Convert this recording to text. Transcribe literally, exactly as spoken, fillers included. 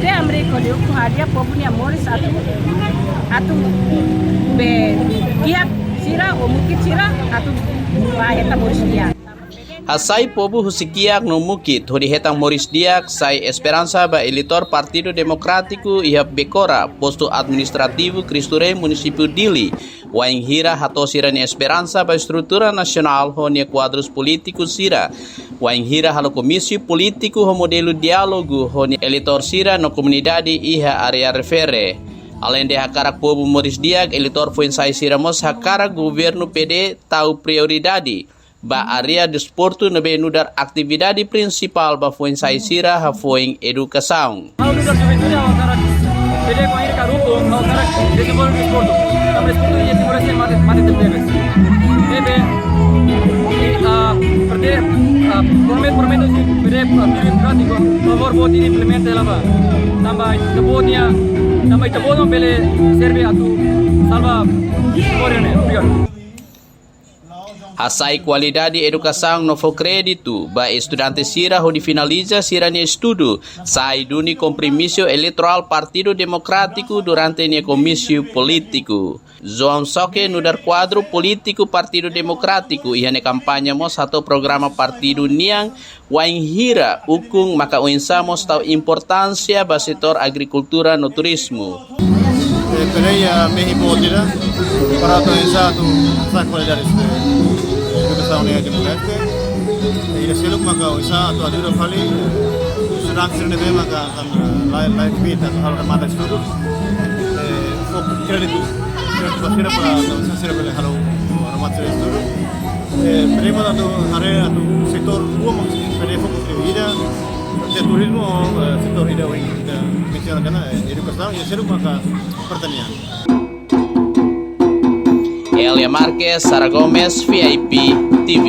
Te amri ko liu ku hadia povu nia moris atu, atu be kiak sira ou mukit sira atu ba hetan moris di'ak. Hasai povu husi kiak no mukit hodi hetan moris di'ak sai esperansa ba eleitór Partidu Demokrátiku iha Bekora, postu administrativu Cristo Rei, munisípiu Dili. Wainhira hato'o sira-nia esperansa ba estrutura nasionál ho nia kuadrus polítiku sira. Wainhira halo komísiu polítiku ho modelu diálogu ho nia eleitór sira no komunidade iha área refere. Aleinde hakarak povu moris di'ak, eleitór foin-sa'e sira mós hakarak governu P D tau prioridade ba área desportu ne'ebé nu'udar atividade prinsipál ba foin-sa'e sira hafoin edukasaun. Ha'u nu'udar juventude ha'u hakarak, P D bainhira kaer rukun, ha'u hakarak dezenvolve desportu. Tanba desportu iha Timor-Leste mate, mate tebetebes. Ne'ebé, i, ah, P D, ah, promete, promete husi P D, ah, P D Demokrátiku, favór boot nia implementa hela ba. Tanba ita-boot nia, tanba ita-boot nia bele serve atu salva Timor ne'e. Obrigadu. Hasai kualidade edukasaun no fó kréditu ba estudante sira hodi finaliza sira-nia estudu, sai duni kompromisu eleitorál Partidu Demokrátiku durante nia komísiu polítiku. João Soke nu'udar kuadru polítiku Partidu Demokrátiku iha nia kampaña mós hato'o programa partidu nian, wainhira ukun maka oinsá mós tau importánsia ba setór agrikultura no turizmu. Eh, peraí, a mehi boot ida, para atu oinsá atu hasa'e kualidade edukasaun iha Timor-Leste. I ida seluk maka oinsá atu ajuda fali estudante sira ne'ebé maka, ah, la, la, atu halo remata estudu. Eh, fó kréditu, kréditu ba sira para atu oinsá sira bele halo remata sira estudu. Eh, prima atu haree atu setór rua mak P D fokus ida, se turizmu, eh, setór ida ohin ita mensiona ona, eh, edukasaun, i seluk maka pertanian. Elia Marques, Sara Gomes, V I P T V.